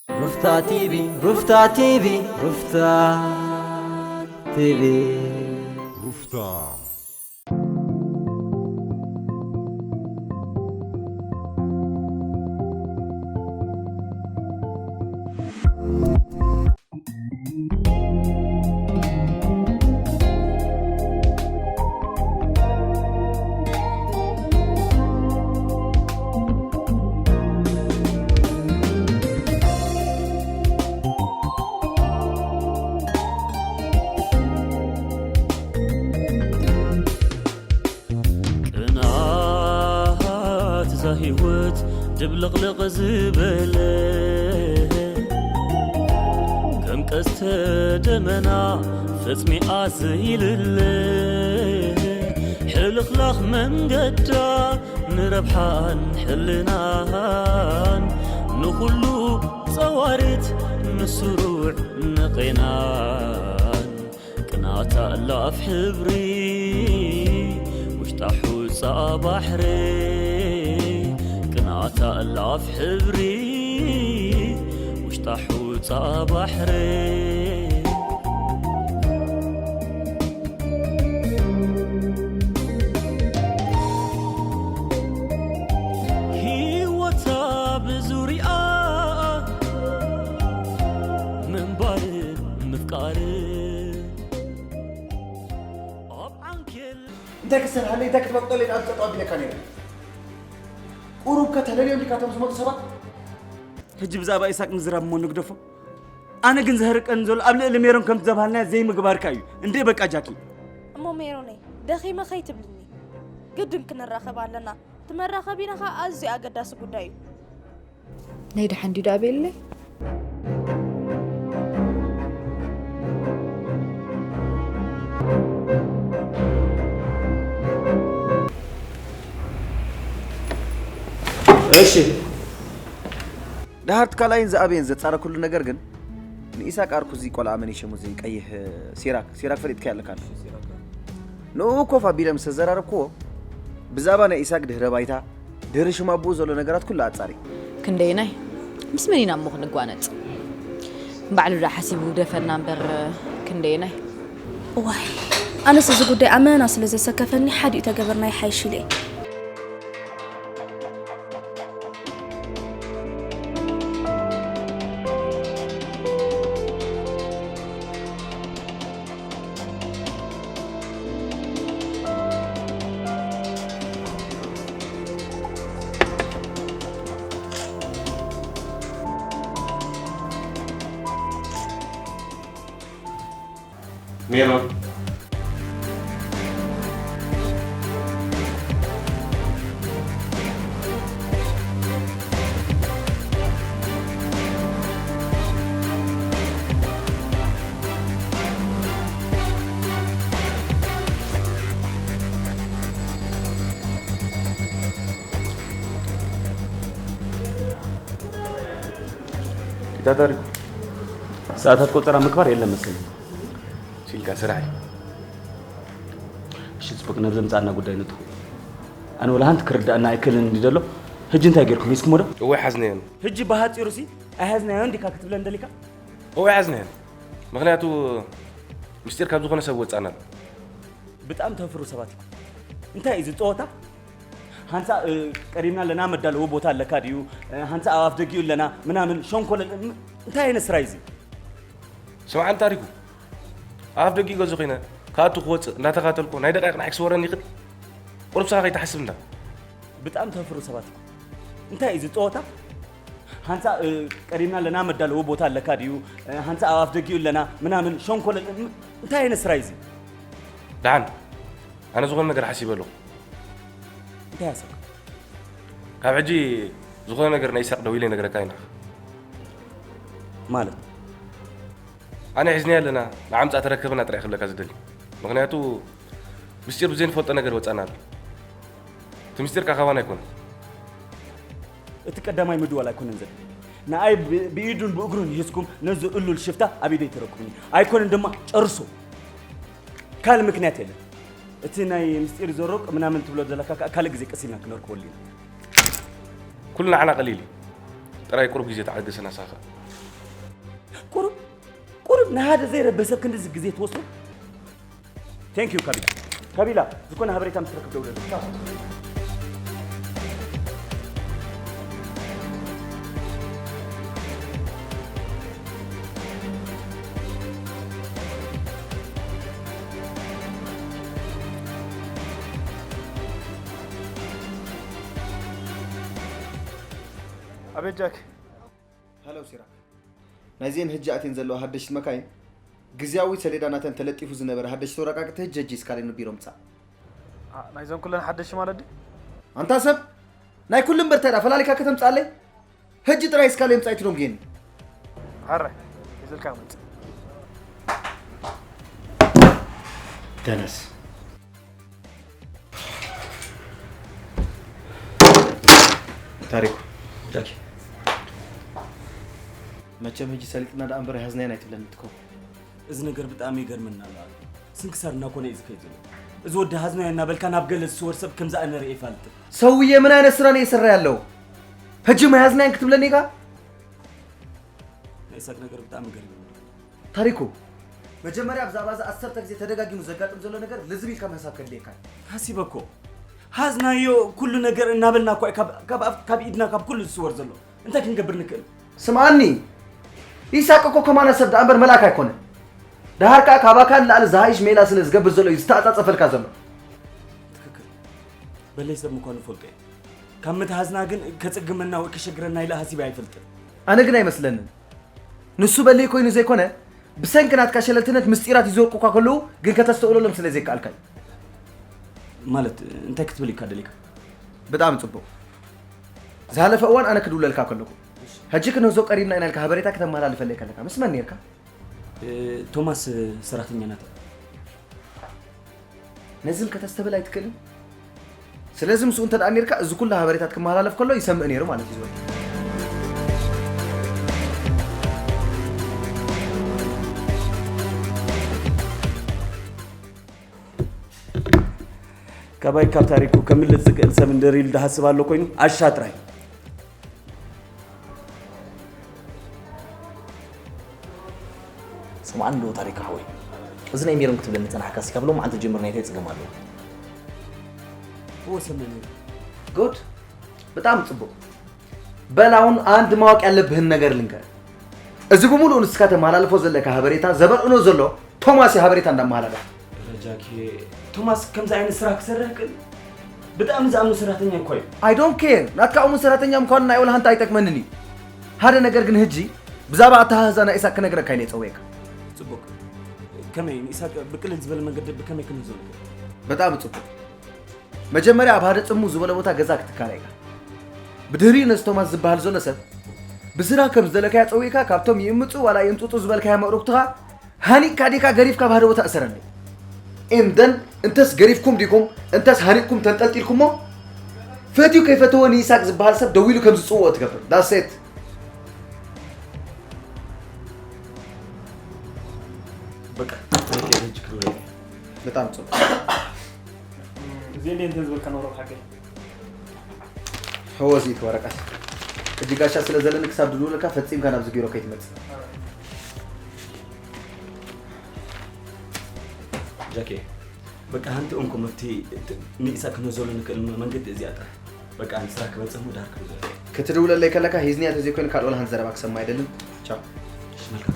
ሩፍታ ቲቪ፣ ሩፍታ ቲቪ፣ ሩፍታ ቲቪ። ሩፍታ። ቅንኣት እዛ ህይወት ድብልቕልቕ ዝበለ፣ ከም ቀስተ ደመና ፈጽሚኣ ዘይልለ፣ ሕልኽላኽ መንገዳ ንረብሓን ሕልናን፣ ንኹሉ ጸዋሪት ንስሩዕ ንቄናን። ቅንኣታ እላፍ ሕብሪ ውሽጣ ሑጻ ባሕሪ። ቅንኣታ እላፍ ሕብሪ ውሽጣ ሑጻ ባሕሪ። ህይወታ ብዙሪኣ ምንባርን ምፍቃርን። እንታይ ክሰርሓለይ፣ እንታይ ክትበቅጠለይ፣ ንኣብ ጠጠው ኣቢለካ ነይረ። ቁሩብ ከተለልዮም ዲካ እቶም ዝመጡ ሰባት? ሕጂ ብዛዕባ ኢሳቅ ምዝራብ እሞ ንግደፎ። ኣነ ግን ዘህርቀኒ ዘሎ ኣብ ልዕሊ ሜሮን ከምቲ ዘብሃልናዮ ዘይምግባርካ እዩ። እንዴ በቃ ጃኪ። እሞ ሜሮነይ፣ ደኺመ ከይትብልኒ። ግድን ክንራኸብ ኣለና። እቲ መራኸቢና ኸኣ ኣዝዩ ኣገዳሲ ጉዳይ እዩ። ናይ ደሓን ድዩ ደኣ ቤለይ? እሺ። ደሃር እቲ ካልኣይን ዝኣበየን ዘጻረኩሉ ነገር ግን ንኢሳቅ ኣርኩ እዚ ቆልዓ መን ይሸሙ እዚ ቀይሕ ሲራክ፣ ሲራክ ፈሊጥካዮ ኣለካ። ንኡ ኮፍ ኣቢለ ምስ ተዘራረብክዎ ብዛዕባ ናይ ኢሳቅ ድህረ ባይታ፣ ድህሪ ሽም ኣቦኡ ዘሎ ነገራት ኩሉ ኣጻሪ። ክንደየናይ? ምስ መን ኢና እሞ ክንጓነጽ? ባዕሉ ደኣ ሓሲቡ ደፈና እምበር ክንደየናይ? እዋይ፣ ኣነስ እዚ ጉዳይ ኣመና ስለ ዘሰከፈኒ ሓዲኡ ተገበርና ይሓይሽ ኢለ እየ። ሜሮን። ኢታታሪ። ሰዓታት ቆጸራ ምግባር የለን መሰለኝ። ሲልካ ስራሕ እዩ። እሺ፣ ጽቡቅ፣ ነብዚ ምጻና ጉዳይ ንትኹ። ኣነ ወላ ሓንቲ ክርዳእና ኣይክእልን እንዲ ዘሎ። ሕጂ እንታይ ጌርኩም? ሂዝኩሞ ዶ? እወ፣ ሓዝናዮ። ሕጂ ብሓጺሩ ሲ ኣይሓዝናዮን ዲካ ክትብለን ደሊካ? እወ፣ ኣይሓዝናዮን። ምኽንያቱ ምስጢር ካብ ዝኾነ ሰብ ወጻና ኣሎ። ብጣዕሚ ተፍሩ ሰባት ኢኹም። እንታይ እዩ እዚ ጸወታ? ሃንሳ፣ እ፣ ቀሪብና ኣለና፣ መዳለዊ ቦታ ኣለካ ድዩ? እ፣ ሃንሳ ኣብ ኣፍ ደጊኡ ኣለና ምናምን፣ ሸንኮለል፣ እ፣ እንታይ ዓይነት ስራይ እዚ? ስምዓኒ ታሪኩ፣ ኣብ ኣፍ ደጊኡ ገዝኡ ኮይነ፣ ክኣቱ ክወጽእ እንዳተኻተልኩ ናይ ደቃይቕ ንዓይ ክስወረኒ ይኽእል? ቁሩብ ንስኻ ከይትሓስብ እንዳ። ብጣዕሚ ተፍሩ ሰባት ኢኹም። እንታይ እዩ እዚ ጸወታ? ሃንሳ፣ እ፣ ቀሪብና ኣለና፣ መዳለዊ ቦታ ኣለካ ድዩ? እ፣ ሃንሳ ኣብ ኣፍ ደጊኡ ኣለና ምናምን፣ ሸንኮለል፣ እ፣ እንታይ ዓይነት ስራይ እዚ? ደሓን፣ ኣነ ዝኾነ ነገር ሓሲበ ኣለኹ። እንታይ ሓሰብካ? ካብ ሕጂ ዝኾነ ነገር ናይ ይሳቅ ደዊለ ይነግረካ ኢና። ማለት? ኣነ ሒዝናዮ ኣለና፣ ንዓምጻ ተረከብና ጥራይ ክብለካ ዝደሊ። ምኽንያቱ ምስጢር ብዘይንፈልጦ ነገር ወጻና ኣሎ። እቲ ምስጢር ከኣ ካባና ኣይኮነን። እቲ ቀዳማይ ምድዋል ኣይኮነን ዘድሊ። ንኣይ ብ-፣ ብኢዱን ብእግሩን ሒዝኩም ነዚ እሉል ሽፍታ ኣብ ኢደይ ተረክቡኒ። ኣይኮነን ድማ ጨርሶ። ካልእ ምክንያት የለን። እቲ ናይ ምስጢር ዘሮቅ ምናምን ትብሎ ዘለካ ከኣ ካልእ ግዜ ቀስ ኢልና ክነርክበሉ ኢና። ኩሉ ንዓና ቀሊል እዩ። ጥራይ ቁሩብ ግዜ ተዓገሰና ሳኻ። ቁሩብ ቁሩብ ንሓደ ዘይረበ ሰብ ክንድዚ ግዜ ትወስዱ? Thank you ካቢላ። ካቢላ፣ ዝኾነ ሓበሬታ ምስ ትረክብ ደውለለይ። ቻው። ኣቤት ጃክ። ሃሎ ሲራክ። ናይዘን ሕጂ ኣትየን ዘለዋ ሓደሽቲ መካይን ግዝያዊ ሰሌዳ ናተን ተለጢፉ ዝነበረ ሓደሽቲ ወረቃቅቲ ሕጂ ሕጂ ስካሌን ቢሮ ምጻእ። ኣ፣ ናይዘን ኩለን ሓደሽቲ ማለት ድዩ? ኣንታ ሰብ፣ ናይ ኩሉ እምበር እንታይ ደኣ ፈላሊካ ከተምጽኣለይ? ሕጂ ጥራይ ስካሌን ምጻእ ኢትሎም ጌን። ኣረ፣ ይዘልካ መጽእ። ተነስ። ታሪኩ። ጃኪ። መቸም ሕጂ ሰሊጥና ደኣ እምበር ሃዝናየን ኣይትብለኒ ትኮን። እዚ ነገር ብጣዕሚ ይገርመና ኣሎ። ስንክሳር እናኮነ እዩ ዝከይድ ዘሎ። እዚ ወዲ ሃዝናዮ እናበልካ ናብ ገለ ዝስወር ሰብ ከምዚ ኣነ ርእየ ይፋልጥ። ሰውዬ ምን አይነት ስራ ነው እየሰራ ያለው? ሕጂ መያዝናየን ክትብለኒ ኢኻ? ናይ ኢሳቅ ነገር ብጣዕሚ ገሪሙ። ታሪኩ፣ መጀመርያ ብዛዕባ እዚ ዓሰርተ ግዜ ተደጋጊሙ ዘጋጥም ዘሎ ነገር ልዝብ ኢልካ ምሕሳብ ከድልየካ እዩ። ሓሲበ እኮ። ሃዝናዮ ኩሉ ነገር እናበልና እኮ እዩ ካብ፣ ካብ ኣፍ-፣ ካብ ኢድና ካብ ኩሉ ዝስወር ዘሎ። እንታይ ክንገብር ንክእል? ስምዓኒ፣ ኢሳቅ እኮ ከማና ሰብ ደኣ እምበር መልኣክ ኣይኮነን። ደሃር ከኣ ካባካ ንላዕሊ ዝሃይሽ ሜላ ስለ ዝገብር ዘሎ እዩ ዝተኣጻጸፈልካ ዘሎ። ትክክል። በለይ ሰብ ምዃኑ ፈልጦ እየ። ካብ ምትሃዝና ግን ከጽግመና ወይ ከሸግረና ኢለ ሃሲበ ኣይፈልጥን። ኣነ ግን ኣይመስለንን። ንሱ በለይ ኮይኑ ዘይኮነ፣ ብሰንኪ ናትካ ሸለልትነት ምስጢራት ይዘርቁካ ከለዉ ግን ከተስተውለሎም ስለ ዘይከኣልካ እዩ። ማለት እንታይ ክትብል ኢካ ደሊካ? ብጣዕሚ ጽቡቕ። ዝሃለፈ እዋን ኣነ ክድውለልካ ከለኹ፣ ሕጂ ክንህዞ ቀሪብና ኢና ኢልካ ሃበሬታ ከተመሓላልፈለይ ከለካ ምስ መን ኔርካ? እ፣ ቶማስ ሰራሕተኛ ናታ። ነዚ ውን ከተስተብህል ኣይትክእልን? ስለዚ ምስኡ እንተ ደኣ ኔርካ፣ እዚ ኩሉ ሃበሬታት ክመሃላለፍ ከሎ ይሰምዕ ነይሩ ማለት እዩ ዝበል። ካባይ ካብ ታሪኩ ከምልጥ ዝክእል ሰብ እንደር ኢሉ ዝሓስብ ኣሎ ኮይኑ፣ ኣሻ ጥራይ። ስምዓኒ ዶ ታሪክ ሓወይ፣ እዚ ናይ ሜሮን ክትብለኒ ጸናሕካስ ካብ ሎማዓንቲ ጀሚሩ ናይታይ ጸገም ኣለዎ። እወ ሰምዕ ነይሩ። ጉድ፣ ብጣዕሚ ጽቡቕ። በል ኣሁን ኣንድ ማወቅ ያለብህን ነገር ልንገር። እዚ ብምሉኡ ንስካ ተመሓላልፎ ዘለካ ሃበሬታ ዘበርዕኖ ዘሎ ቶማስ እዩ ሃበሬታ እንዳመሓላለፈ። ኧረ ጃኪ፣ ቶማስ ከምዚ ዓይነት ስራሕ ክሰርሕ ክእል? ብጣዕሚ ዝኣምኖ ሰራሕተኛ እኮ እዩ። I don't care። ናትካ እሙን ሰራሕተኛ ምዃኑ ናይ ወላ ሓንቲ ኣይጠቅመንን እዩ። ሓደ ነገር ግን ህጂ ብዛዕባ ኣተሃህዛ ናይ ኢሳቅ ክነግረካ ኢለ ይጸውየካ። ጽቡቅ። ከመይ ንኢሳቅ ብቅልል ዝበለ መንገዲ ብከመይ ክንህዞ ንክእል? በጣም ጽቡቅ። መጀመርያ ኣብ ሓደ ጽምው ዝበለ ቦታ ገዛ ክትካረ ኢኻ። ብድህሪኡ ነዚ ቶማስ ዝበሃል ዘሎ ሰብ ብስራሕ ከም ዝደለካዮ ጸዊዕካ ካብቶም ይእምጹ ዋላ ይእምጹጹ ዝበልካዮ መቕርብትኻ ሃኒቕካ ዲካ ገሪፍካ ኣብ ሓደ ቦታ እሰረለይ። And then እንተስ ገሪፍኩም ዲኩም እንተስ ሃኒቕኩም ተንጠልጢልኩሞ ፈትዩ ከይፈተወ ንይሳቅ ዝበሃል ሰብ ደዊሉ ከም ዝጽውኦ ትገብር። That's it። በቃ፣ በቃ፣ ሕጂ ክብለኒ። በጣም ጽቡቅ። እዚኤን ድየን እንተ ዝበልካ ነበሩ ብሓቂ? ሕወዚ እቲ ወረቀት። ሕጂ ጋሻ ስለ ዘለኒ ክሳብ ድድውለካ ፈጺምካ ናብዚ ቢሮ ከይትመጽእ። ጃኬ፣ በቃ፣ ሓንቲ እንኮ መፍትሒ፣ እቲ ንኢሳቅ ክንህዘሉ ንክእል መንገዲ እዚኣ ጥራሕ። በቃ፣ ንስራሕ ክበጽሕ እሞ ድሓር ክብለኒ። ክትድውለለይ ከለካ ሂዝንያ ተዘይኮይኑ ካልእ ወላ ሓንቲ ዘረባ ክሰምዕ ኣይደልን። ቻው። እሺ፣ መልካም።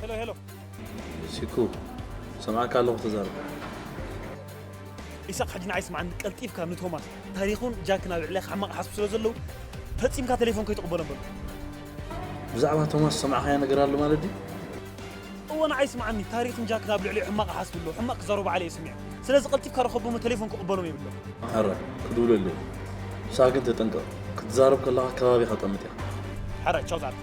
ሄሎ፣ ሄሎ። ሲኩ፣ ሰማዕካ ኣለኹ፣ ተዛረብ። ኢሳቅ፣ ሕጂ ንዓይ ስምዓኒ፣ ቀልጢፍካ ንቶማስ፣ ታሪኹን ጃክን ኣብ ልዕሌኻ ሕማቕ ሓስቡ ስለ ዘለዉ፣ ፈጺምካ ቴሌፎን ከይትቕበሎም በሎ። ብዛዕባ ቶማስ ዝሰማዕካዮ ነገር ኣሎ ማለት ድዩ? እወ፣ ንዓይ ስምዓኒ፣ ታሪኽን ጃክን ኣብ ልዕሊኡ ሕማቕ ይሓስቡ ኣለዉ። ሕማቕ ክዛረቡ ባዕለይ እየ ሰሚዐ። ስለዚ ቀልጢፍካ ርኸቦም፣ ቴሌፎን ክቕበሎም የብሎም። ሕራይ፣ ክድውለሉ እየ። ንስኻ ግን ተጠንቀቕ። ክትዛረብ ከለኻ ከባቢኻ ጠምት ኢኻ። ሕራይ፣ ቻው ዛር።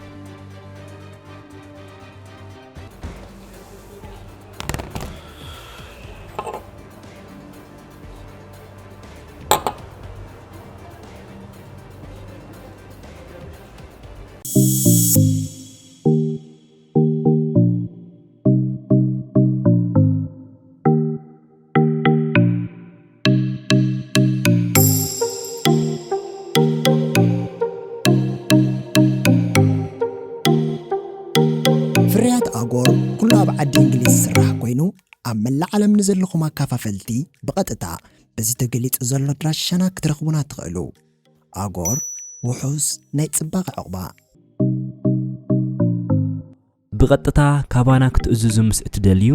ፍርያት ኣጎር ኩሉ ኣብ ዓዲ እንግሊዝ ዝስራሕ ኮይኑ፣ ኣብ መላእ ዓለም ንዘለኹም ኣካፋፈልቲ ብቐጥታ በዚ ተገሊጹ ዘሎ ኣድራሻና ክትረኽቡና ትኽእሉ። ኣጎር፣ ውሑስ ናይ ጽባቐ ዕቑባ። ብቐጥታ ካባና ክትእዝዙ ምስ እትደልዩ፣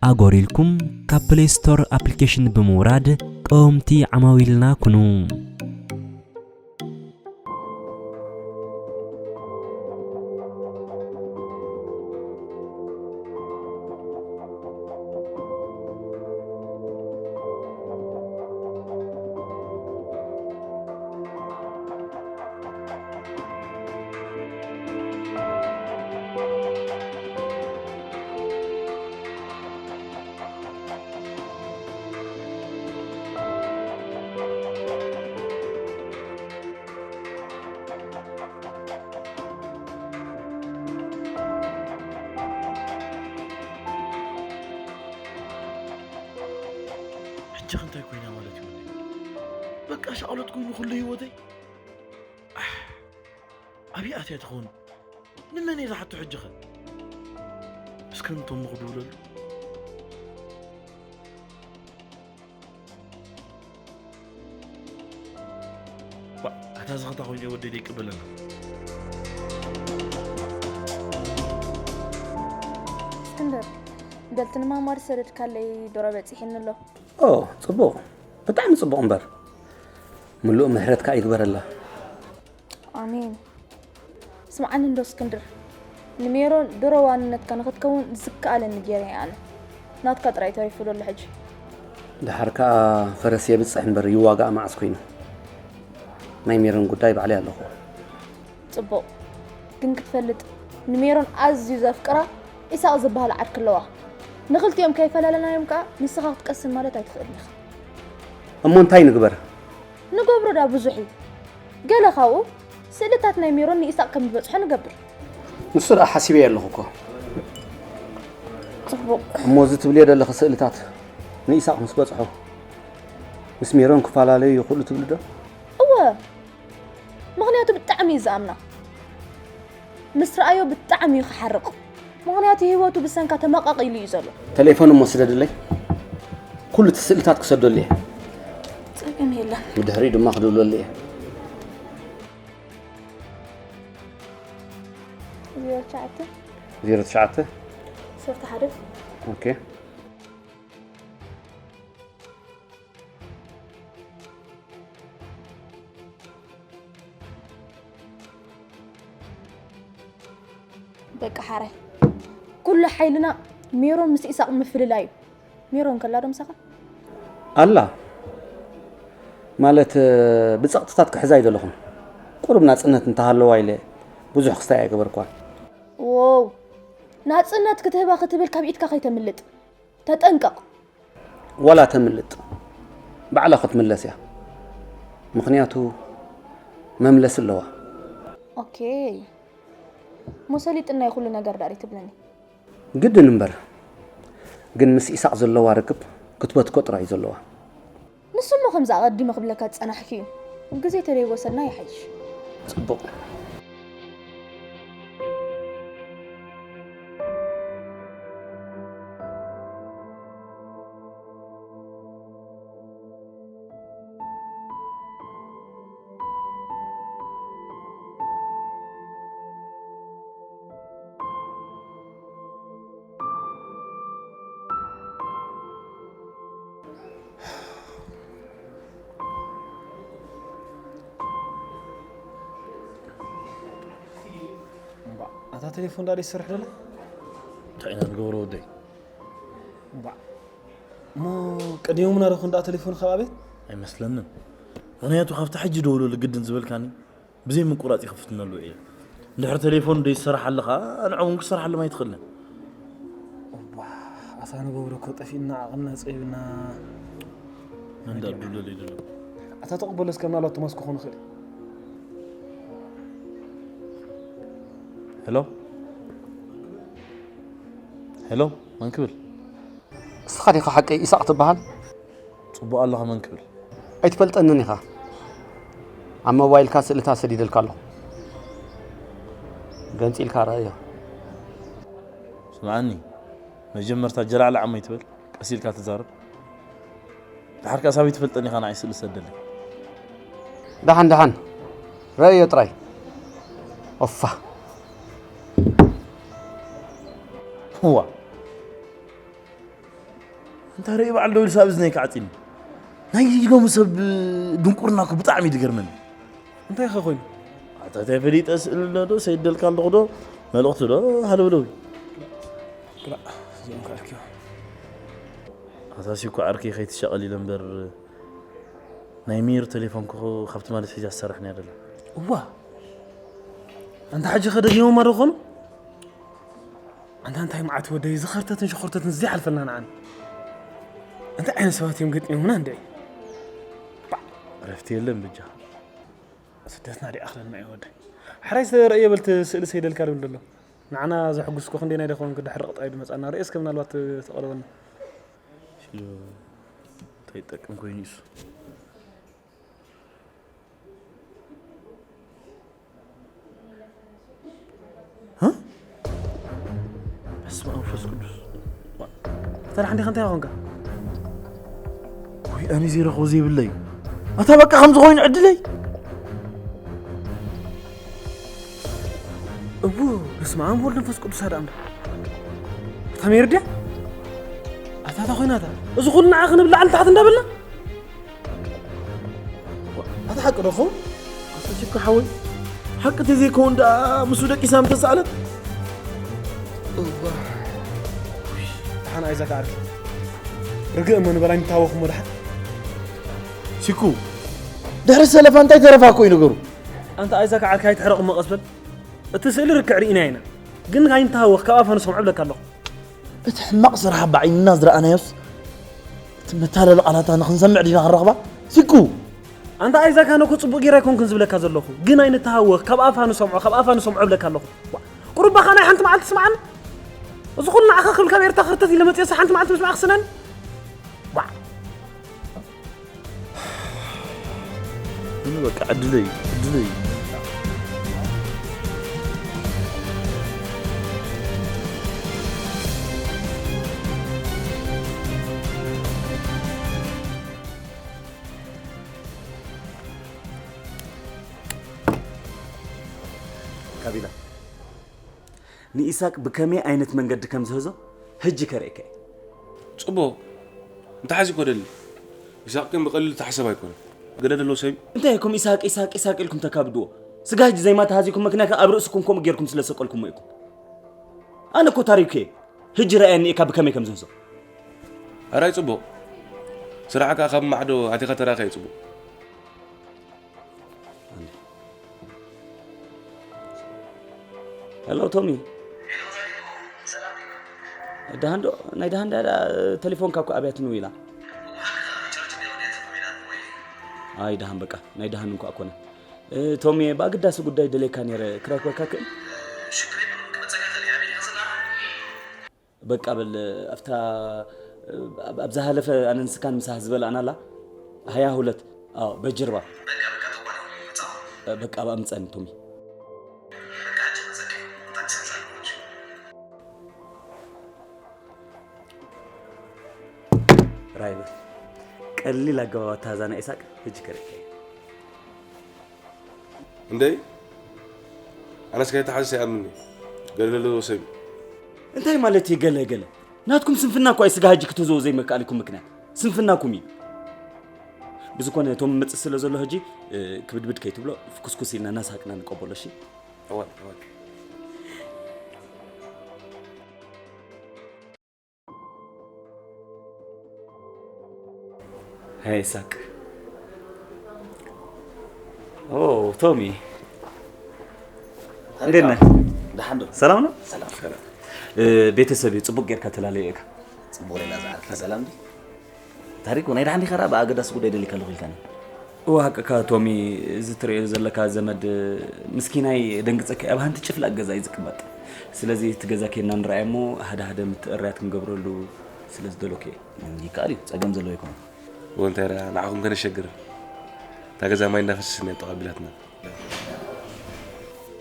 ኣጎር ኢልኩም ካብ ፕሌይ ስቶር ኣፕሊኬሽን ብምውራድ ቀወምቲ ዓማዊልና ኩኑ። ሕጂ ከ እንታይ ኮይና ማለት እዩ? በቃ ሻቕሎት ኮይኑ ኩሉ ህይወተይ። ኣሕ፣ ኣበይ ኣትያ ትኸውን? ንመን እየ ዝሓቶ ሕጂ ኸ? እስከ ንቶም ክድውለሉ። ዋ፣ ኣታ ዝኸታ ኮይኑ ወደይ ደይቅበለና። እስክንድር፣ በልቲ ንማማ ዝሰደድካለይ ዶሮ በጺሕኒ ኣሎ። ኦ፣ ጽቡቕ። ብጣዕሚ ጽቡቕ እምበር። ምሉእ ምሕረት ከኣ ይግበረላ። ኣሜን። ስምዓኒ እንዶ እስክንድር፣ ንሜሮን ድሮ ዋንነትካ ንኽትከውን ዝከኣለኒ ገይረ እየ ኣነ። ናትካ ጥራይ ተሪፉ ዘሎ ሕጂ። ደሓር ከኣ ፈረስ የብጽሕ እምበር ይዋጋእ መዓስ ኮይኑ። ናይ ሜሮን ጉዳይ ባዕለይ ኣለኹ። ጽቡቕ። ግን ክትፈልጥ፣ ንሜሮን ኣዝዩ ዘፍቅራ ኢሳቕ ዝበሃል ዓርኪ ኣለዋ። ንኽልቲኦም ከይፈላለናዮም ከኣ ንስኻ ክትቀስን ማለት ኣይትኽእልን ኢኻ። እሞ እንታይ ንግበር? ንገብሮ ዳ ብዙሕ እዩ። ገለ ካብኡ ስእልታት ናይ ሜሮን ንኢሳቕ ከም ዝበጽሖ ንገብር። ንሱ ደኣ ሓሲበዮ ኣለኹ እኮ። ጽቡቕ። እሞ እዚ ትብልዮ ዘለኺ ስእልታት ንኢሳቕ ምስ በጽሖ ምስ ሜሮን ክፈላለዩ ይኽእሉ ትብሊ ዶ? እወ። ምኽንያቱ ብጣዕሚ እዩ ዝኣምና። ምስ ረኣዮ ብጣዕሚ እዩ ክሓርቕ። ምኽንያቱ ህይወቱ ብሰንካ ተመቓቒሉ እዩ ዘሎ። ተሌፎን እሞ ስደድለይ። ኩሉ እቲ ስእልታት ክሰደሉ እየ። ጸገም የለን። ብድሕሪኡ ድማ ክድውለሉ እየ። ዜሮ ትሽዓተ። ዜሮ ትሽዓተ። ዓሰርተ ሓደ። ኦኬ። በቃ ሓራይ፣ ኩሉ ሓይልና ሜሮን ምስ ኢሳቕ ምፍልላይ እዩ። ሜሮን ከላ ዶ ምሳኻ? ኣላ። ማለት፣ ብጸቕጥታት ክሕዛ ኣይደለኹን። ቁሩብ ናጽነት እንተሃለዋ ኢለ ብዙሕ ክስታይ ኣይገበርኳን። ዎው፣ ናጽነት ክትህባ ክትብል ካብ ኢድካ ከይተምልጥ። ተጠንቀቕ። ዋላ ተምልጥ፣ ባዕላ ክትምለስ እያ። ምኽንያቱ መምለሲ ኣለዋ። ኦኬ። እሞ ሰሊጥና እዩ ኩሉ ነገር ዳሪ ትብለኒ። ግድን እምበር። ግን ምስ ኢሳቕ ዘለዋ ርክብ ክትበትኮ ጥራይ እዩ ዘለዋ። ንሱ እሞ ከምዚ ኣቐዲመ ክብለካ ዝጸናሕኩ እዩ። ግዜ ተደይወሰድና ይሓይሽ። ጽቡቕ። እምባእ፣ ኣታ ቴሌፎን ዳኣ ይሰርሕ ደሎ? እንታይ ኢና ንገብሮ ወደይ? እምባእ፣ እሞ ቀዲሞምና ዶ ክንደኣ ቴሌፎን ካብ ኣቤት? ኣይመስለንን። ምኽንያቱ ካብቲ ሕጂ ደውለሉ ግድን ዝበልካኒ ብዘይ ምቁራጽ ይኽፍትነሉ እየ። እንድሕር ቴሌፎን ደይሰርሓልኻ ንዕኦም ክሰርሓሎም ኣይትኽእልን። እባ፣ ኣታ ንገብሮ እኮ ጠፊእና ዓቕምና ጸቢብና። መን ደኣ ደውለለይ ደሎ? ኣታ ተቕበሎ እስከ ምናልባት ቶማስ ክኾን ይኽእል። ሄሎ? ሄሎ? መን ክብል? እስኻ ዲኻ ሓቀይ ኢሳቕ ትበሃል? ጽቡቕ ኣለኻ መን ክብል? ኣይትፈልጠንን ኢኻ። ኣብ ሞባይልካ ስእልታት ሰዲደልካ ኣለኹ። ገንጺልካ ረኣዮ። ስምዓኒ፣ መጀመርታ ጀላዕላዕ እሞ ኣይትበል፣ ቀስ ኢልካ ተዛረብ። ድሓር ከኣ ሳበይ ትፈልጠኒ ኢኻ ንዓይ ስእሊ ሰደለይ? ደሓን ደሓን ረእዮ ጥራይ። ኦፋ። እዋ፣ እንታይ ርኢ በዓል ደው ኢልሳ ኣብ እዝነይ ክዓጽኒ። ናይ ሎሚ ሰብ ድንቁርና እኮ ብጣዕሚ እዩ ዝገርመኒ። እንታይ ኸ ኮይኑ? ኣታ እንታይ ፈሊጠ፣ ስእሊ ኣሎ ዶ፣ ሰይደልካ ኣለኹ ዶ፣ መልእኽቲ ዶ፣ ሃለውለው። ክላእ እዚኦም ከኣርኪዮ። ኣታ ሲኮ ዓርከይ ከይትሻቐል ኢለ እምበር ናይ ሚር ቴሌፎን ክኹ ካብቲ ማለት ሒዛ ትሰርሕ ነይራ ኣላ። እዋ፣ ኣንታ ሕጂ ከደጊሞማ ዶ ኾኑ? ኣንታ እንታይ መዓት ወደይ ዝኸርተትን ሽኾርተትን ዘይሓልፈልና ንዓን። እንታይ ዓይነት ሰባት እዮም ገጢሞምና እንድዒ? ዕረፍቲ የለን ብጃ። ስደትና ዲኣ ኣኽለልና እዩ ወደይ። ሓራይ ዝተረእየ በልቲ ስእሊ ሰይደልካ ድብል ደሎ። ንዓና ዘሐጉስኮ ክንደይ ናይ ደኸውን ክድሕር ቕጣይ ድመጻና ርእስ ከም ምናልባት ተቐረበና። ሽሉ እንታይ ይጠቅም ኮይኑ እሱ? እ? በስመ ኣብ መንፈስ ቅዱስ። ተራ ሓንዲ ከንታይ ኾንካ? ወይ ኣነ ዘይረኽቦ ዘይብለይ። ኣታ በቃ ከምዚ ኮይኑ ዕድለይ። እቡ በስመ ኣብ ወልድ መንፈስ ቅዱስ ኣደ ኣምላኽ። እታ ሜሪ ድያ? ኣታ እታ ኮይና እታ። እዚ ኩሉ ንዓ ክንብል ላዕሊ ታሕቲ እንዳበልና? ኣታ ሓቂ ዶ ኸውን? ኣታ ሽኮ ሓወይ፣ ሓቂ ተዘይከውን ደኣ ምስኡ ደቂሳ ምተሳእለት? እዋ። ደሓን ኣይዛ ከዓርኪ። ርግእ እሞ ንበላ ኣይንተሃወኹ እሞ ደሓን። ሲኩ፣ ድሕሪ ሰለፋ እንታይ ተረፋ እኮ እዩ ነገሩ። ኣንታ ኣይዛክ ዓርካይ ትሕረቕ እሞ ቀስ በል። እቲ ስእሊ ርክዕ ርኢና ኢና። ግን ኣይንተሃወኽ፣ ካብ ኣፋ ንሰምዖ እብለካ ኣለኹ። እቲ ሕማቕ ስራሕ ኣብ ዓይንና ዝረኣናዮስ፣ እቲ መታለሊ ቃላታ ንኽንሰምዕ ዲና ክንረኽባ? ሲኩ! ኣንታ ኣይዛክ ኣነ እኮ ጽቡቕ ጌራ ኣይኮንኩን ዝብለካ ዘለኹ። ግን ኣይንተሃወኽ፣ ካብ ኣፋ ንሰምዖ፣ ካብ ኣፋ ንሰምዖ እብለካ ኣለኹ። ዋ፣ ቁሩብ ባኻ ናይ ሓንቲ መዓልቲ ስምዓኒ። እዚ ኩሉ ንዓኻ ክብል ካብ ኤርትራ ክርተት ኢለ መጽኤ ሓንቲ መዓልቲ ምስማዕ ክስነኒ? ዋ። እኔ በቃ እድለይ እድለይ። ካቢላ፣ ንኢሳቅ ብከመይ ዓይነት መንገዲ ከም ዝህዞ ሕጂ ከርእየካ እየ። ጽቡቕ። እንተሓዚኮ ደሊ። ኢሳቅ ግን ብቐሊሉ ተሓሰብ ኣይኮነን። ገለ ደሎ ሰብ እዩ። እንታይ ኢኹም ኢሳቅ፣ ኢሳቅ፣ ኢሳቅ ኢልኩም ተካብድዎ? ስጋ ሕጂ ዘይማ ተሃዚኩም ምክንያት ኣብ ርእስኩም ከምኡ ጌርኩም ስለ ዝሰቀልኩሞ ኢኹም። ኣነ እኮ ታሪኩ እየ። ሕጂ ረኣየኒ ኢካ ብከመይ ከም ዝህዞ። ኣራይ ጽቡቕ። ስራሕ ከኣ ካብ ማዕዶ ኣቲኻ ተራኸየ ጽቡቕ። ሄሎ ቶሚ። ደሃን ዶ? ናይ ደሃን ዳ ቴሌፎንካ እኮ ኣብያ ትንው ኢላ። ኣይ ደሃን በቃ ናይ ደሃን እንኳ ኣኮነ። እ፣ ቶሚ ብኣገዳሲ ጉዳይ ደሌካ ነይረ ክረክበካ ክእል? በቃ በል ኣብታ ኣብ- ኣብ ዝሃለፈ ኣነን ስካን ምሳህ ዝበላእና ኣላ ሃያ ሁለት ኣዎ በጅርባ በቃ ኣብ ኣምፀኒ ቶሚ ራይበል ቀሊል ኣገባብ ኣተሃዛና ኢሳቅ ህጂ ከርእየካ እየ እንደይ ኣነስ ከይተሓዝስ ኣይኣምንኒ ገለ ዘለዎ ሰብ እዩ እንታይ ማለት እዩ ገለ ገለ ናትኩም ስንፍና እኳ እዩ ስጋ ህጂ ክትህዝዎ ዘይመካኣልኩም ምክንያት ስንፍናኩም እዩ ብዝኮነ እቶም መፅእ ስለ ዘሎ ህጂ ክብድብድ ከይትብሎ ፍኩስኩስ ኢልና እናሳቅና ንቀበሎ እሺ እዋን እዋን ሄይ ሳቅ ኦ ቶሚ እንዴት ነህ? ደሓን ዶ? ሰላም ነው? ሰላም። ቤተሰብ ጽቡቅ ጌርካ ተላለየ እካ። ጽቡቅ ሌላ ዝዓርካ ሰላም ዲ? ታሪኩ ናይ ደሓን ዲኻ? ብኣገዳሲ ጉዳይ ደሊካ ኣለኹ ኢልካኒ። እወ ሓቅካ ቶሚ፣ እዚ ትርእዮ ዘለካ ዘመድ ምስኪናይ ደንግጸካ ኣብ ሃንቲ ጭፍላቅ ገዛ እዩ ዝቅመጥ። ስለዚ እቲ ገዛ ኬድና ንርኣዮ እሞ ሓደ ሓደ ምትእርያት ክንገብረሉ ስለ ዝደለኩ እየ። ይከኣል እዩ፣ ጸገም ዘለዎ ኣይኮነን። እወ እንታይ ደኣ ንዓኹም ከነሸግር። እታ ገዛ ማይ እንዳፈሰሰ እኒኣ ጠቕ ኣቢላትና።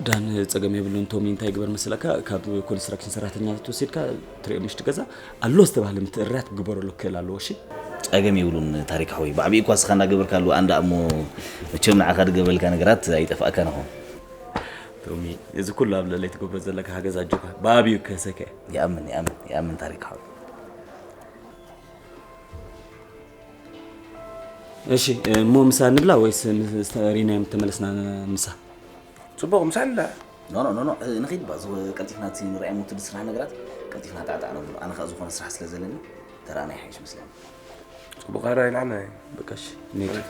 ዳን፣ ጸገም የብሉን። ቶሚ፣ እንታይ ግበር መስለካ፣ ካብ ኮንስትራክሽን ሰራሕተኛታት ወሲድካ ትሪኦ ምሽቲ ገዛ ኣሎ ዝተባህለ ምትእርራት ክግበረሉ ክእል ኣለዎ። እሺ፣ ጸገም የብሉን። ታሪክ ሓወይ፣ ብዓቢኡ እኳ ስኻ እናገበርካ ኣለዎ ኣንዳ እሞ፣ መቸም ንዓኻ ዝገበረልካ ነገራት ኣይጠፍኣካን ይኸውን። ቶሚ፣ እዚ ኩሉ ኣብ ልዕለይ ትገብሮ ዘለካ ሓገዝ ኣጆካ ብዓቢኡ ክህሰካ እየ። ይኣምን ይኣምን ይኣምን ታሪክ ሓወይ። እሺ፣ እሞ ምሳ ንብላ ወይስ ምስ ሪናዮም ተመለስና? ምሳ ጽቡቕ፣ ምሳ ንብላ። ኖ ኖ ኖ ኖ፣ ንኺድ ባ። ቀልጢፍና እቲ ንርኣዮም ውትዲ ስራሕ ነገራት ቀልጢፍና ጣዕጣዕ ነብሎ። ኣነ ከኣ ዝኾነ ስራሕ ስለ ዘለኒ ተራእና ይሓይሽ መስለኒ። ጽቡቕ፣ ኣረ ኢልዓና። በቃ እሺ፣ ንሂድ።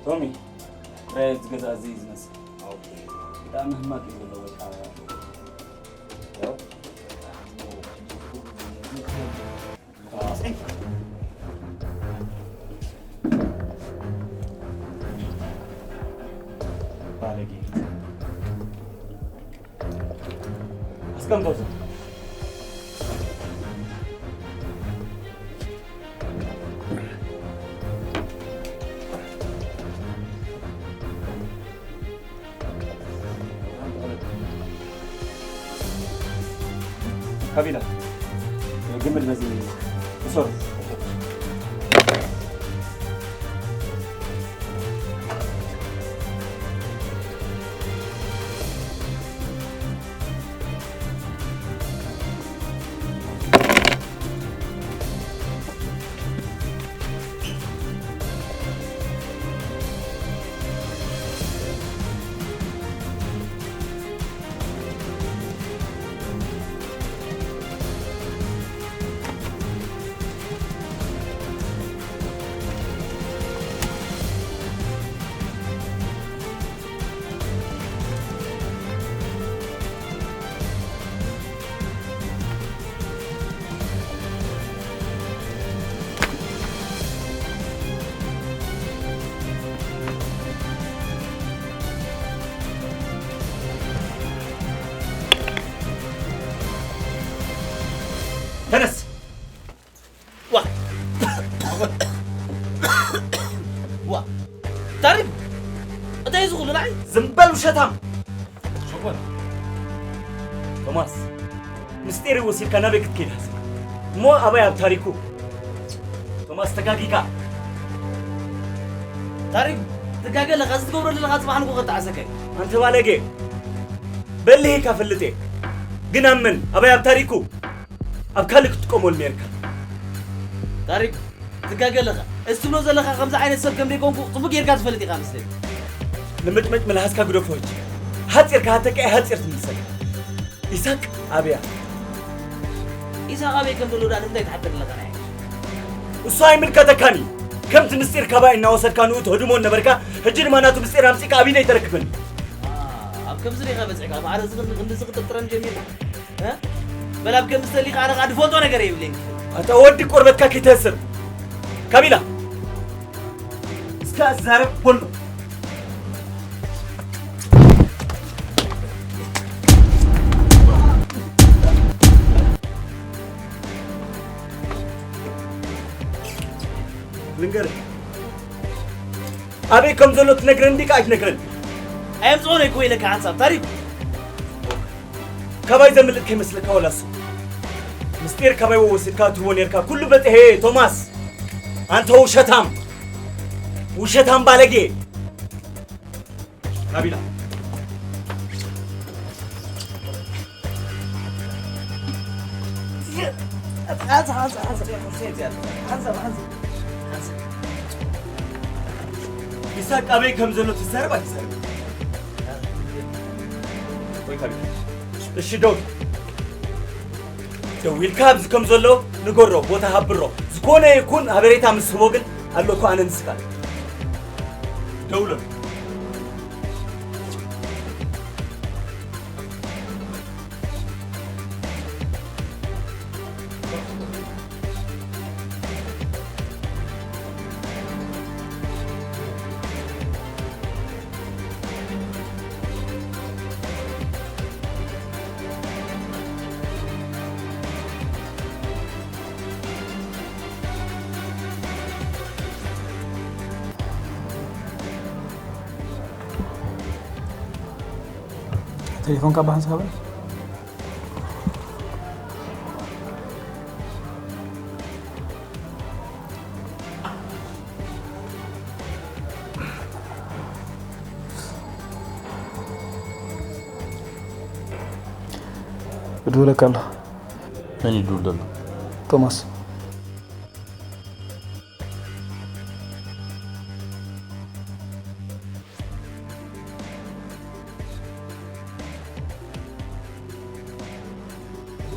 ቶሚ፣ ራይ ዝገዛ እዚ እዩ ዝመስል። ኦኬ። ብጣዕሚ ህማቅ እዩ ዘሎ፣ በቃ። ያው፣ ባለጌ። አስቀምጠው እዛ። ካቢላ፣ ግምድ በዚህ እሰሩ። ተነስ። ዋ። ዋ። ታሪክ፣ እንታይ እዩ ዝኹሉ ንዓይ? ዝም በል ውሸታም። ሸኾና። ቶማስ፣ ምስጢር ወሲድካ ናበይ ክትከይድ ሓሲብካ? እሞ ኣበይ ኣብ ታሪኩ? ቶማስ፣ ተጋጊካ። ታሪክ፣ ትጋገ ኣለኻ። እዚ ትገብሮ ዘለኻ ጽባሕ ንግሆ ከተዓሰከ። ኣንተ ባለጌ፣ በልህ ኢካ ፈልጥ እየ። ግን ኣመን፣ ኣበይ ኣብ ታሪኩ? ኣብ ካልእ ክትጥቀመሉ ነርካ። ታሪክ፣ ትጋገ ኣለኻ። እዚ ትብሎ ዘለኻ ከምዚ ዓይነት ሰብ ከም ዘይኮንኩ ጽቡቅ ጌርካ ትፈልጥ ኢኻ መስለኒ። ልምጭምጭ ምላስካ ግደፎ ሕጂ። ሓጺር ክሃተካ እየ፣ ሓጺር ትምልሰካ። ኢሳቅ ኣበያ? ኢሳቅ ኣበይ ከም ዘሎ ደኣ ንምንታይ ትሓተኒ ኣለኻ ናይ? እሱ ኣይምልከተካን እዩ። ከምቲ ምስጢር ካባይ እናወሰድካ ንኡ ትህድሞ ነበርካ፣ ሕጂ ድማ ናቱ ምስጢር ኣምጺእካ ኣብ ኢደይ ተረክበኒ። ዋ፣ ኣብ ከምዚ ዲኻ በጺሕካ? ማዕረ እዚ ክንዲ፣ ክንዲ እዚ ክትጥርጥረኒ ጀሚርካ? እ? በል ኣብ ከምዚ ተሊኻ ኣነ ኸኣ ድፈልጦ ነገር የብለይን። ኣታ ወዲ ቆርበትካ ከይተህስር። ካቢላ። እስከ ኣዛረብ ቦሎ። ልንገርህ፣ ኣበይ ከም ዘሎ ትነግረን ዲካ ኣይትነግረን? ኣየምጽኦን እኮ ኢለካ ሓንሳብ ታሪኩ። ካባይ ዘምልጥ ከይመስለካ ወላ እሱ። ምስጢር ካባይ ወሲድካ ትህቦ ነርካ። ኩሉ በጽሔ ቶማስ። ኣንተ ውሸታም። ውሸታም ባለጌ። ካቢላ። ኢሳቅ ኣበይ ከም ዘሎ ትዛረብ ኣይትዛረብ? ወይ ካቢላ። እሺ፣ ደው። ደው ኢልካ ኣብዚ ከም ዘሎ ንገሮ፣ ቦታ ሃብሮ። ዝኾነ ይኩን ሃበሬታ ምስ ህቦ ግን ኣሎ እኮ ኣነ ንስኻ። ደውሎ። ቴሌፎን ካብ ባሕንስ ካበል እድውለካ ኣሎ። መን ይድውል ዘሎ? ቶማስ።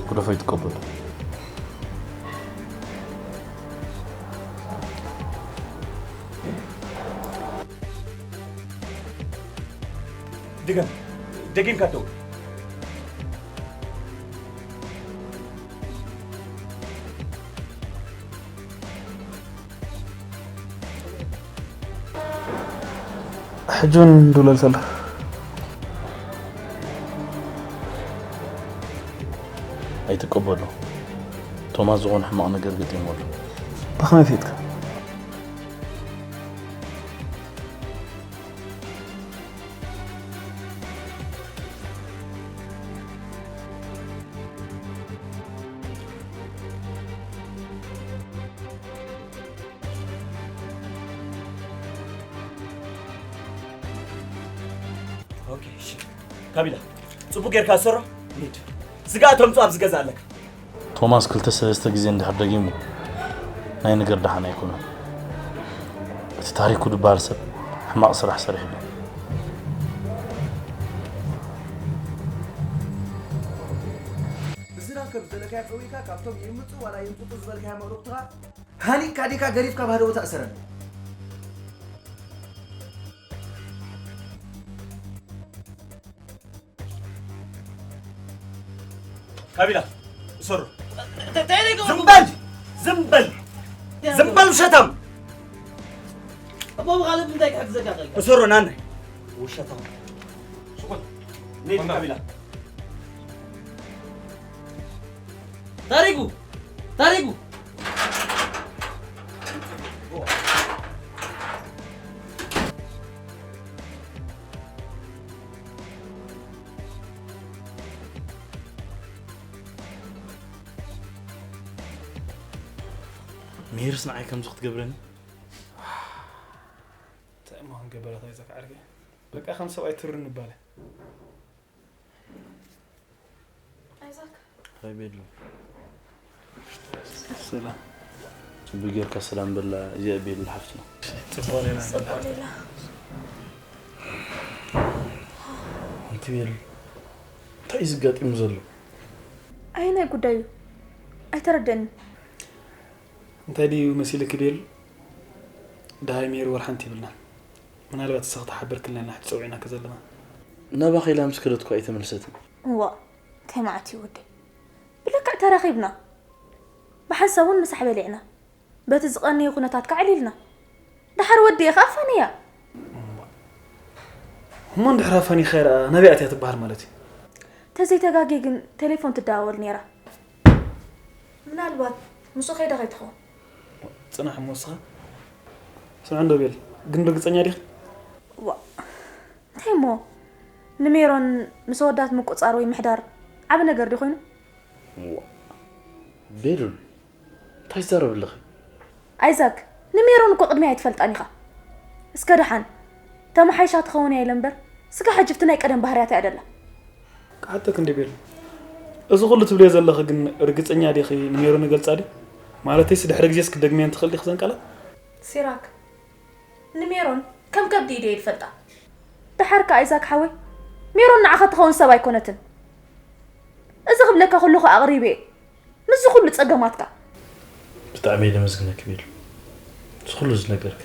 ግደፎ ይትቀበሉ። ድገም፣ ደጊምካ ደው። ሕጂ እውን ድውለልካ ኣሎ። ኣይትቀበሎ። ቶማስ ዝኾነ ሕማቕ ነገር ገጢሙ ኣሎ። ብኸመይ ፈይጥካ? ኦኬ፣ እሺ። ካቢላ፣ ጽቡቅ ጌርካ ሰሮ። ኒድ። ስጋ ተምጹ ኣብዚ ገዛ ኣለካ። ቶማስ ክልተ ሰለስተ ግዜ እንድሕር ደጊሙ ናይ ነገር ደሓን ኣይኮነን። እቲ ታሪኩ ዝበሃል ሰብ ሕማቕ ስራሕ ሰሪሕሉ። ብዝራከብ ዘለካዮ ቀዊካ ካብቶም ይምጹ ዋላ ይምጹ ዝበልካዮ መልእኽትኻ ሃኒካ ዲካ ገሪፍካ ባህዶ ቦታ እሰረኒ። ካቢላ፣ እሰሮ። እንታይ ደገ ዝም በል! ዝም በል! ዝም በል ውሸታም! ኣቦ ብኻልእ እንታይ ክሕግዘካ ክእል? እሰሮ ናናይ። ውሸታም። ሽኮር። ነይ ካቢላ። ታሪኩ! ታሪኩ! ሜርስ ንዓይ ከምዚ ክትገብረኒ? እንታይ እሞ ክንገብር ኣታ ይዛክ ዓርከይ? በቃ ከም ሰብኣይ ትርን ንባለ። ኣይዛክ። ሃይ ቤሉ። ሰላም። ጽቡቅ ጌርካ ሰላም በላ። እዚኣ ቤሉ ሓፍትና። ጽቡቅ ሌላ። ጽቡቅ ሌላ። ኣንቲ ቤሉ፣ እንታይ እዩ ዝጋጥም ዘሎ? ኣየናይ ጉዳይ እዩ? ኣይተረደንን። እንታይ ድዩ መሲልኪ ቤሉ? ደሃይ ሜሪ ወላ ሓንቲ ይብልና። ምናልባት ንስኺ ተሓበርክልና ኢና ሕጂ ጸዊዕናኪ ዘለና። ናባኺ ኢላ ምስ ከደት እኳ ኣይተመልሰትን። እዋእ፣ እንታይ መዓት እዩ ወደይ። ብልክዕ ተራኺብና። ብሓንሳብ እውን ምሳሕ በሊዕና። በቲ ዝቐነየ ኩነታትካ ኣዕሊልና። ደሓር ወደየ ኸኣ ኣፋንያ። እሞ እንድሕር ኣፋኒኻያ ደኣ ናበይ ኣትያ ትበሃል ማለት እዩ? ተዘይተጋግየ ግን ቴሌፎን ትደዋወል ነይራ። ምናልባት ምስኡ ከይዳ ከይትኸውን። ጽናሕ እሞ ንስኻ። ስምዒ እንዶ ቤል፣ ግን ርግጸኛ ዲኺ? ዋእ፣ እንታይ እሞ? ንሜሮን ምስ ኣወዳት ምቁጽጻር ወይ ምሕዳር ዓቢ ነገር ድዩ ኮይኑ? ዋእ፣ ቤሉል፣ እንታይ ትዛረቢ ኣለኺ? ኣይዛክ፣ ንሜሮን እኮ ቅድሚያ ኣይትፈልጣን ኢኻ። እስከ ደሓን ተመሓይሻ ትኸውን እያ ኢለ እምበር፣ ስጋ ሕጂ ብቲ ናይ ቀደም ባህርያታ እያ ደላ። ክሓተኪ እንዲ ቤል፣ እዚ ኩሉ ትብልዮ ዘለኺ ግን ርግጸኛ ዲኺ ንሜሮን ይገልጻ ድዩ? ማለተይስ ድሕሪ ግዜስ ክትደግምየን ትኽእሊ ዲኺ ዘን ቃላት? ሲራክ፣ ንሜሮን ከም ከብዲ ኢደ ይፈልጣ። ደሓር ከኣ ኣይዛክ ሓወይ፣ ሜሮን ንዓኻ ትኸውን ሰብ ኣይኮነትን። እዚ ክብለካ ከለኹ ኣቕሪበ እየ። ምስዚ ኩሉ ጸገማትካ። ብጣዕሚ እየ ደመስግነኪ ቤሉ። ኩሉ ዝነገርክ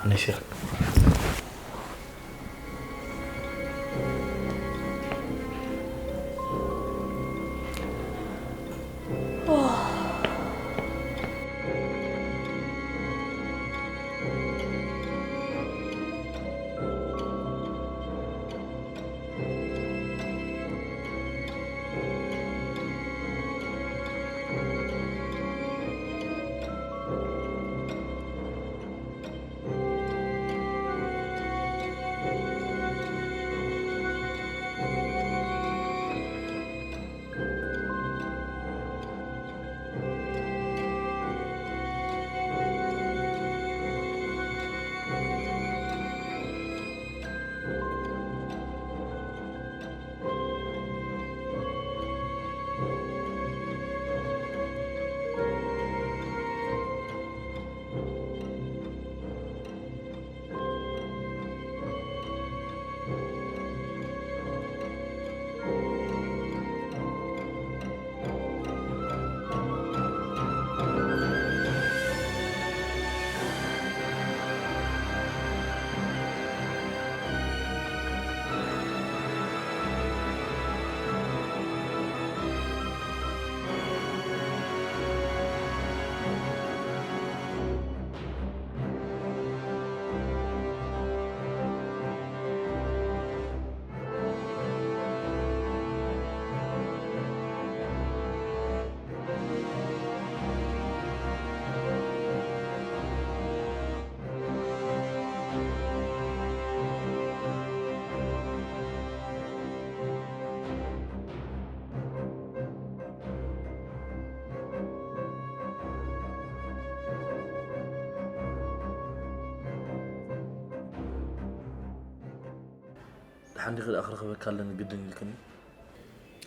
ኣነሲኻ። ደሓን ዲኺ ደኣ ክረኽበካ ኣለኒ ግድን ኢልክኒ?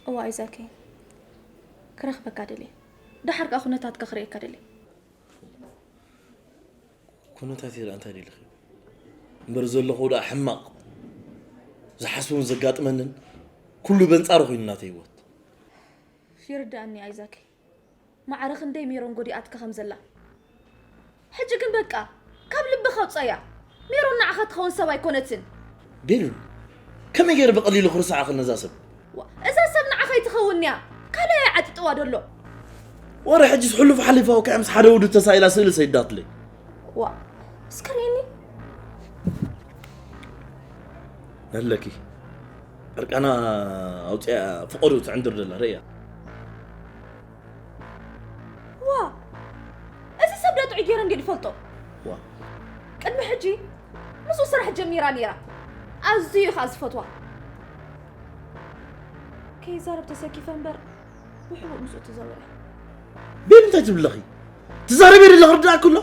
እዋ ኣይዛከይ፣ ክረኽበካ ደልየ። ደሓር ከኣ ኩነታትካ ክርእየካ ደልየ። ኩነታት እየ ደኣ እንታይ ደሊኺ? እምበር ዘለኹ ደኣ ሕማቕ። ዝሓስቦን ዘጋጥመንን ኩሉ በንጻሩ ኮይኑ ናተይ ህይወት። ይርድኣኒ ኣይዛከይ። ማዕረ ክንደይ ሜሮን ጎዲኣትካ ከም ዘላ። ሕጂ ግን በቃ፣ ካብ ልብኻ ኣውጻያ። ሜሮን ንዓኻ ትኸውን ሰብ ኣይኮነትን። ቤሉል፣ ከመይ ገይረ ብቐሊሉ ክርስዓ ክነዛ ሰብ? ዋ፣ እዛ ሰብ ንዓኻ ኣይትኸውን እያ። ካልእ እያ ዓጢጥዋ ደሎ። ወረ ሕጂስ ሕሉፍ ሓሊፋ ወከዐ ምስ ሓደ ውዱ ተሳኢላ ስእሊ ሰይዳትለይ። ዋ፣ እስከ ርእየኒ። ኣለኪ። ዕርቃና ኣውጺኣ ፍቐዱ ትዕንድር ደላ ርእያ። ዋ፣ እዚ ሰብ ዶ ጥዑይ ገይረ እንድየ ዝፈልጦ? ዋ። ቅድሚ ሕጂ ምስኡ ስራሕ ጀሚራ ነይራ። ኣዝዩ እዩ ኸኣ ዝፈትዋ። ከይዛረብ ተሰኪፈ እምበር፣ ብሕቡእ ምስኡ ትዘውር እያ። ቤል እንታይ ትብለኺ? ትዛረቢ ደለኺ ርዳእኪ ኣሎ?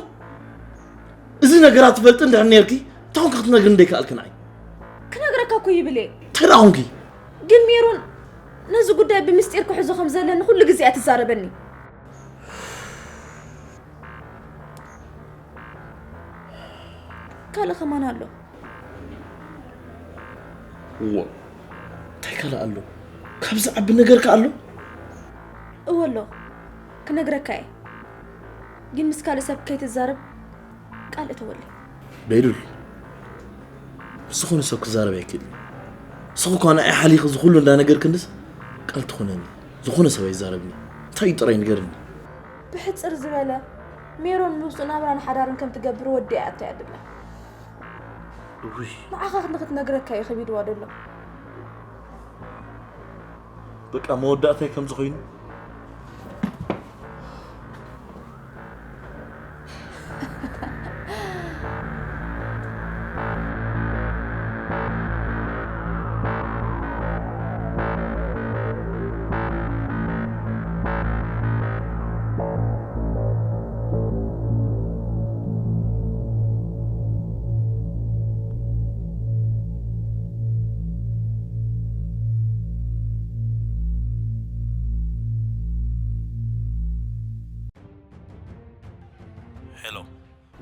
እዚ ነገራት ትፈልጢ እንድሕር ነይርኪ፣ እንታይ ኮንኪ ክትነግርኒ ደይከኣልኪ ንዓይ? ክነግረካ እኮ ይብል እየ። እንታይ ደኣ ኮንኪ? ግን ሜሮን ነዚ ጉዳይ ብምስጢር ክሕዞ ከም ዘለኒ ኩሉ ግዜ እያ ትዛረበኒ። ካልእ ከማን ኣሎ። እዎ። እንታይ ካልእ ኣሎ? ካብ ዝዓቢ ነገር ከ ኣሎ? እወ ኣሎ። ክነግረካ እየ። ግን ምስ ካልእ ሰብ ከይትዛረብ ቃል እተወለይ። ቤሉል፣ ምስ ዝኾነ ሰብ ክዛረብ ኣይክእልን። ንስኺ እኳ ንዓይ ሓሊኺ እዚ ኩሉ እንዳነገርክንስ ቃል ትኾነኒ። ዝኾነ ሰብ ኣይዛረብኒ። እንታይ እዩ ጥራይ ንገርኒ። ብሕጽር ዝበለ፣ ሜሮን ምስኡ ናብራን ሓዳርን ከም ትገብር ወዲኣ እያ እተያ ድላ። ውይ። ንዓኻ ንኽትነግረካ እዩ ከቢድዋ ደሎ። በቃ መወዳእታይ ከምዚ ኮይኑ። ሄሎ።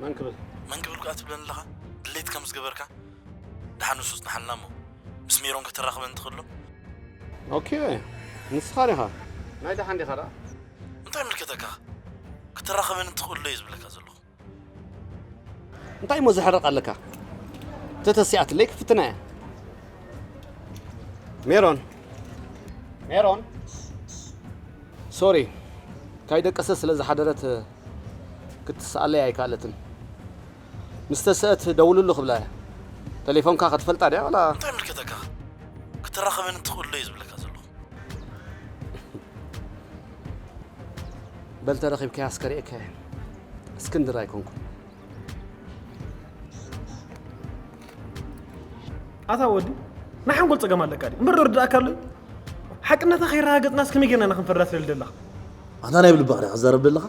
መን ክብል? መን ክብል ከኣ ትብለኒ ኣለኻ? ድሌት ከም ዝገበርካ? ደሓን ንሱ ጽንሓልና እሞ፣ ምስ ሜሮን ከተራኽበኒ ትኽእል ዶ? ኦኬ፣ ንስኻ ዲኻ? ናይ ደሓን ዲኻ ደኣ? እንታይ ይምልከተካ? ከተራኽበኒ ትኽእል ዶ እየ ዝብለካ ዘለኹ። እንታይ እሞ ዝሕረቕ ኣለካ? ተተሲኣትለይ ክፍትና እያ። ሜሮን፣ ሜሮን፣ ሶሪ፣ ካይ ደቀሰ ስለ ዝሓደረት ክትስኣለይ ኣይከኣለትን። ምስ ተስአት ደውልሉ ክብላ እያ። ተሌፎንካ ክትፈልጣ ድያ ዋላ? እንታይ ምልከተካ? ክትራኸበኒ ትኽእሉ እዩ ዝብለካ ዘለኹ። በል ተረኺብካያ እስከ ርእየካ እየ። እስክንድር ኣይኮንኩን። ኣታ ወዲ፣ ናይ ሓንጎል ጸገም ኣለካ ድዩ? እምበር ዶ ርዳእካ ኣሎ? ሓቅነታ ከይረጋገጽናስ ከመይ ጌርና ኢና ክንፈርዳ ትደሊ ዘለኻ? ኣታ ናይ ብልብኻ ዲኻ ትዛረብ ዘለኻ?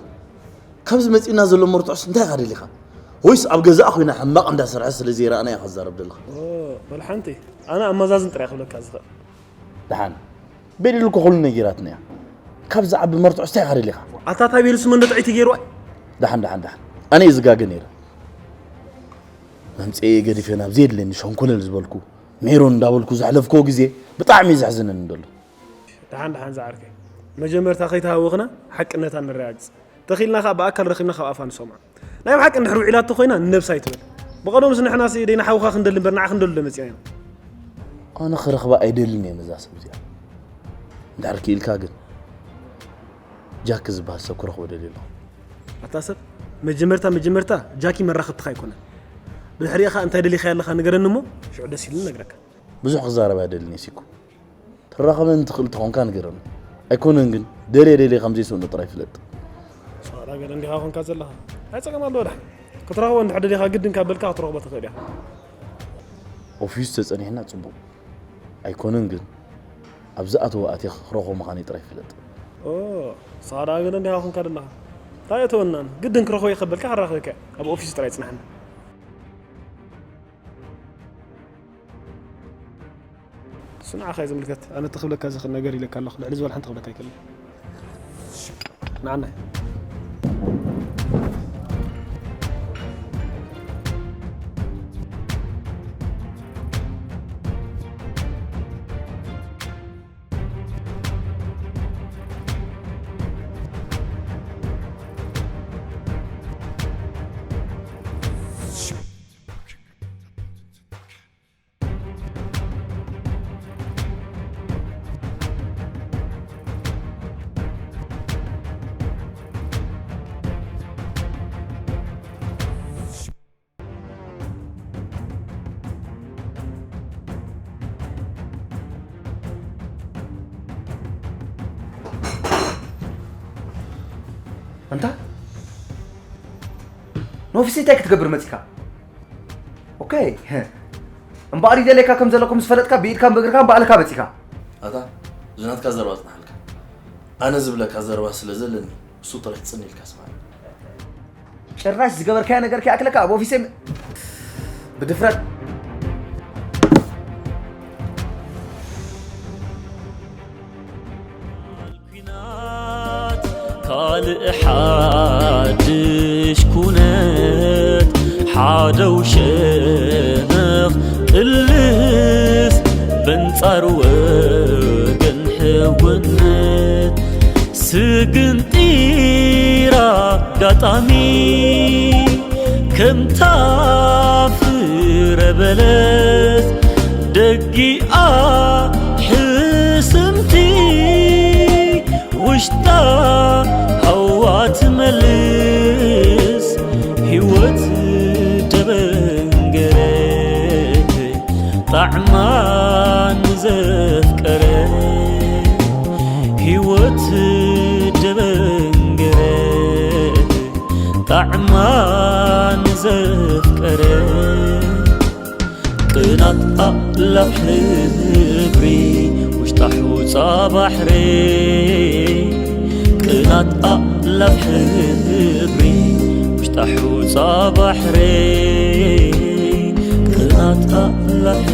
ካብዚ መጺእና ዘሎ መርትዖስ እንታይ ኢኻ ደሊኻ? ወይስ ኣብ ገዛኣ ኮይና ሕማቕ እንዳሰርሐ ስለ ዘይረኣና ኢኻ ትዛረብ ዘለኻ? ኦ፣ በል ሓንቲ፣ ኣነ ኣመዛዝን ጥራይ ክብለካ ዝኽእል። ደሓን፣ ቤሊል እኮ ኩሉ ነጊራትና እያ። ካብ ዝዓቢ መርትዖ እንታይ ኢኻ ደሊኻ? ኣታ እንታይ ቤሉ ስመ እንዶ ጥዕይቲ ገይርዋ? ደሓን፣ ደሓን፣ ደሓን። ኣነ እየ ዝጋገ ነይረ። መምፅኤ ገዲፈ ናብ ዘየድለኒ ሸንኮለል ዝበልኩ ሜሮን እንዳበልኩ ዘሕለፍክዎ ግዜ ብጣዕሚ እዩ ዘሕዝነኒ ዘሎ። ደሓን፣ ደሓን ዝዓርከይ። መጀመርታ ከይተሃወኽና ሓቅነታ ነረጋግፅ። ተኺልና ኸዓ ብኣካል ረኺብና ካብ ኣፋ ንሰምዖ። ናይ ብሓቂ እንድሕር ውዒላቶ ኮይና ንነብሳ ኣይትበል። ብቐደሙስ ንሕናሲ ደይና ሓውኻ ክንደሊ እምበር ንዓ ክንደሉ ዶ መጺና ኢና? ኣነ ክረኽባ ኣይደልን እየ ነዛ ሰብ እዚኣ። እንድሕር ክኢልካ ግን ጃኪ ዝበሃል ሰብ ክረኽቦ ደልየ ኣለኹ። ኣታ ሰብ፣ መጀመርታ መጀመርታ ጃኪ መራኸብትኻ ኣይኮነን። ብድሕሪኡ ኸዓ እንታይ ደሊኻያ ኣለኻ ንገረኒ እሞ ሽዑ ደስ ኢሉኒ እነግረካ። ብዙሕ ክዛረብ ኣይደልን እየ ሲኩ። ትራኸበኒ ትኽእል ተኾንካ ንገረኒ። ኣይኮነን ግን፣ ደልየ ደልየ ከም ዘይስእኖ ጥራይ ፍለጥ። ጻዕዳ ገለ እንዲኻ ኾንካ ዘለኻ። ኣይ ጸገም ኣለዎ ደሓን። ክትረኽቦ እንድሕር ደሊኻ ግድን ካብ በልካ ክትረኽቦ ትኽእል ኢኻ። ኦፊስ ተጸኒሕና ጽቡቕ። ኣይኮነን ግን፣ ኣብ ዝኣተወ ኣትየ ክረኽቦ ምዃነይ ጥራይ ፍለጥ። ኦ፣ ጻዕዳ ገለ እንዲኻ ኾንካ ዘለኻ። እንታይ እተወናን፣ ግድን ክረኽቦ እየ ከበልካ ክራኸበካ እየ። ኣብ ኦፊስ ጥራይ ጽናሕና። እሱ ንዓኻ እዩ ዝምልከት። ኣነ እቲ ክብለካ ዝኽእል ነገር ኢለካ ኣለኹ። ልዕሊ ዝበለ ሓንቲ ክብለካ ኣይክእልን። ንዓና። ኣንታ ንኦፊሰይ እንታይ ክትገብር መጺካ? ኦኬ። እምበኣር ይደልየካ ከም ዘለኹ ምስ ፈለጥካ ብኢድካን ብእግርካን በኣልካ መጺካ። ኣታ፣ እዚ ናትካ ዘረባ ጽናሓልካ። ኣነ ዝብለካ ዘረባ ስለ ዘለኒ፣ እሱ ጥራይ ጽን ኢልካ ስማዕ። ጭራሽ ዝገበርካዮ ነገር ከይኣክለካ ኣብ ኦፊሰይ ም-፣ ብድፍረት። ኲናት ካልእ ሓድሽ ኩነት፣ ሓደው ሸነኽ ቅልስ በንጻር ወገን ሕውነት። ስግንጢር ኣጋጣሚ ከምታ ፍረ በለስ ደጊኣ ሕስምቲ ውሽጣ ሃዋ ትመልስ ህይወት ደበንገረ ጣዕማ ንዘፍቀረ ህይወት ደበንገረ ጣዕማ ንዘፍቀረ ቅናት ኣእላፍ ሕብሪ ውሽጣ ሑጻ ባሕሪ ቅናት ኣእላፍ ሕብሪ ውሽጣ ሑጻ ባሕሪ ቅናት ኣእላፍ